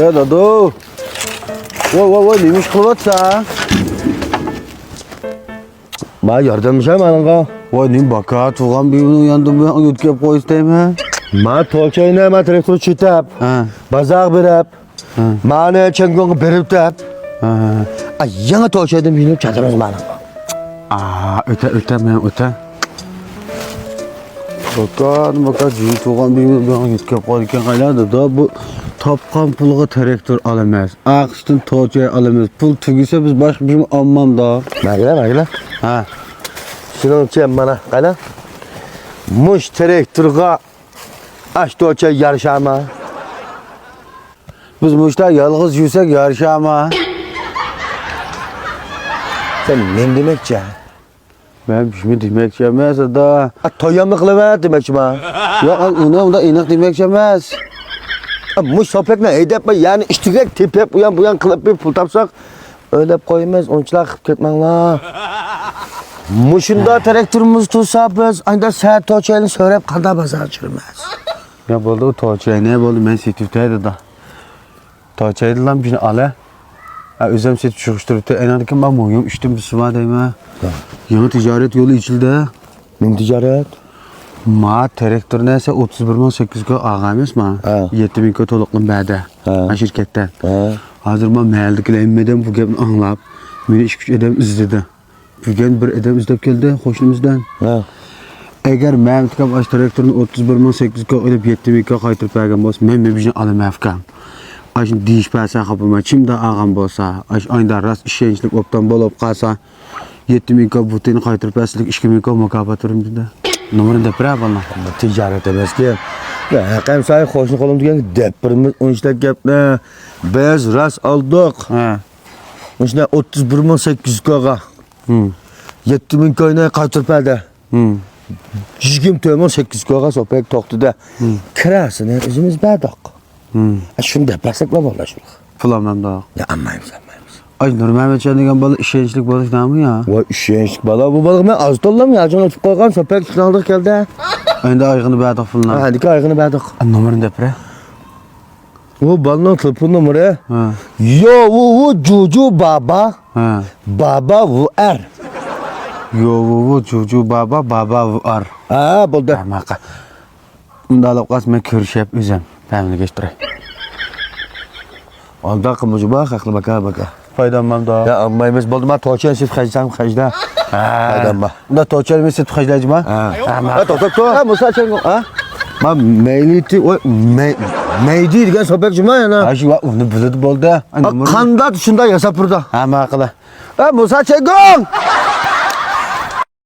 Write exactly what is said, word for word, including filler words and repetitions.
يا دادو. ۋاي، ۋاي، ۋاي، نېمە ئىش قىلىۋاتسا؟ ما ياردەملىشەي مانىڭغا. ۋاي، نېمە باكا تۇغان بىۋىنىڭ ياندىن بۇيان يۆتكەپ قويسا دەيمەن. ما توچاينى ما تىرەكتور چېتەپ، ھە، بازارغا بېرىپ، ھە، مانى چەڭگۆڭگە بېرىپ دەپ. ھە. ئا، يېڭى توچايدىن بىۋىنى چاتىمىز مانىڭغا. ئا، ئۆتە، ئۆتە، مەن ئۆتە. باكا، باكا، جىن تۇغان بىۋىنىڭ يۆتكەپ قويىدىكەن قايلا دادا، بۇ تاپقان پۇلغا تىرەكتور ئالىمىز. ئاقىشتىن توچاي ئالىمىز. پۇل تۈگىسە بىز باشقا بىر ئالمامدا. مەگىلە، مەگىلە. ھە. شۇنىڭچە مانا، قايلا. مۇش تىرەكتورغا ئاش توچاي يارىشاما؟ بىز مۇشتا يالغۇز يۈرسەك يارىشاما؟ سەن نېمە دېمەكچى؟ مەن بىشمۇ دېمەكچى ئەمەس، دادا. ئا، تويامنى قىلىۋەت دېمەكچىما؟ ياق، ئۇنى ئۇنداق ئېنىق دېمەكچى ئەمەس. ئا، مۇش سوپەكنى ھەيدەپ، يەنى ئىتتىك تېپىپ، ئۇيان بۇيان قىلىپ بىر پۇل تاپساق، ئۆيلەپ قويىمىز، ئۇنچىلىك قىلىپ كەتمەڭلار. مۇشۇنداق تىراكتورىمىز تۇرسا، بىز ئايدا سەت توچاينى سۆرەپ قاندا بازار چۈشۈرىمىز. يا بولدى، ئۇ توچاينى بولدى، مەن سېتىۋېتەي، دادا. توچايدىلا بىرنى ئالە. ھە، ئۆزۈم سېتىپ چىقىشتۇرۇپتۇ. ئەنەڭدىكى ما مۇھىم ئىشتىن بىرسى بار دەيمەن. ھە. يېڭى تىجارەت يولى ئېچىلدى. نېمە تىجارەت؟ ما تىراكتورنى سەن ئوتتۇز بىر مىڭ سەككىز يۈز كوي ئالغان ئەمەسما؟ ھە. يەتتە مىڭ كوي تولۇقلىما بەردى. ھە. ھە، شىركەتتە. ھە. ھازىر ما مەھەللىدىكىلەر ھەممىدىن بۇ گەپنى ئاڭلاپ، مېنى ئىككى ئۈچ ئادەم ئىزدىدى. بۈگۈن بىر ئادەم ئىزدەپ كەلدى، قوشنىمىزدىن. ھە. ئەگەر مەمتىكام ئاشۇ تىراكتورنى ئوتتۇز بىر مىڭ سەككىز يۈز كوي ئېلىپ، يەتتە مىڭ كوي قايتۇرۇپ بەرگەن بولسا، مەن مېبىجىنى ئالىمەن ئۇكام. ئاشۇنى دېيىش بەرسە خاپا بولماي، چىمدا ئالغان بولسا، ئاشۇ ئايدا راست ئىشەنچلىك ئوبدان بولۇپ قالسا، يەتتە مىڭ كوي بۇتىنى قايتۇرۇپ بەرسىلىك، ئىككى مىڭ كوي مۇكاپات بېرىمىز دېدى. نومۇرىنى دەپ بېرە بالىنىڭ. بۇ تىجارەت ئەمەسكەن. ھەقەم سايە قوشنا قولۇمدا دەپ بېرىمىز ئۇنچىلىك گەپنى. بىز راست ئالدۇق. ھە. مۇشۇنداق ئوتتۇز بىر مىڭ سەككىز يۈز كويغا. ھىم. يەتتە مىڭ كوينى قايتۇرۇپ بەردى. ھىم. يىگىرمە تۆت مىڭ سەككىز يۈز كويغا سوپەك توختىدى. ھىم. كىراسىنى ئۆزىمىز بەردۇق. ھىم. ئە، شۇنى دەپ بەرسەكلا بولدى شۇ. پۇل ئالمامدۇق. يا، ئالمايمىز، ئالمايمىز. ئاي، نۇرمەمەتجان دېگەن بالا ئىشەنچلىك بولۇش نامى يا. ۋاي، ئىشەنچلىك بالا. بۇ بالىغا مەن ئاز تاللام يا، جان ئېتىپ قويغان سوپەك ئىشلەڭدىك كەلدى. ئەمدى ئايىغىنى بەردۇق پۇلنى. ھە، ھەدىكى ئايىغىنى بەردۇق. ئە، نومۇرىنى دەپ بېرە. ئۇ بالىنىڭ تېلېفون نومۇرى. ھە. يو ۋۇ ۋۇ جۇ جۇ بابا. ھە. بابا ۋۇ ئەر. يو ۋۇ ۋۇ جۇ جۇ بابا، بابا ۋۇ ئەر. ھە، بولدى. ھە، ماقۇل. ئۇنداق قىلىپ قالسا، مەن كۆرۈشۈپ ئۆزۈم پەمىلىگە ئېيتتۇراي. ئالداق قىلما جۇما، خەقنى باكا، باكا. پايدام بارمىدۇ؟ يا، ئالمايمىز. بولدى، ما توچىنى سېتىپ خەجلىسەڭ، خەجلە. ھە. پايدام بار. ئۇنداق توچىنى سېتىپ خەجلەيجۇما؟ ھە. ھە، ما. ھە، توختاپ تۇر. ھە، مۇسا چەڭگۈ. ھە؟ ما مەيلىتى، ئوي، مەي-، مەيدى دېگەن سوپەك جۇما يەنە. ھە، شۇ، ئۇنى بىلىدۇ بولدى. ئا، نومۇرنى. قانداق شۇنداق ياساپ بېرىدۇ. ھە، ماقۇل. ئە، مۇسا چەگۇڭ!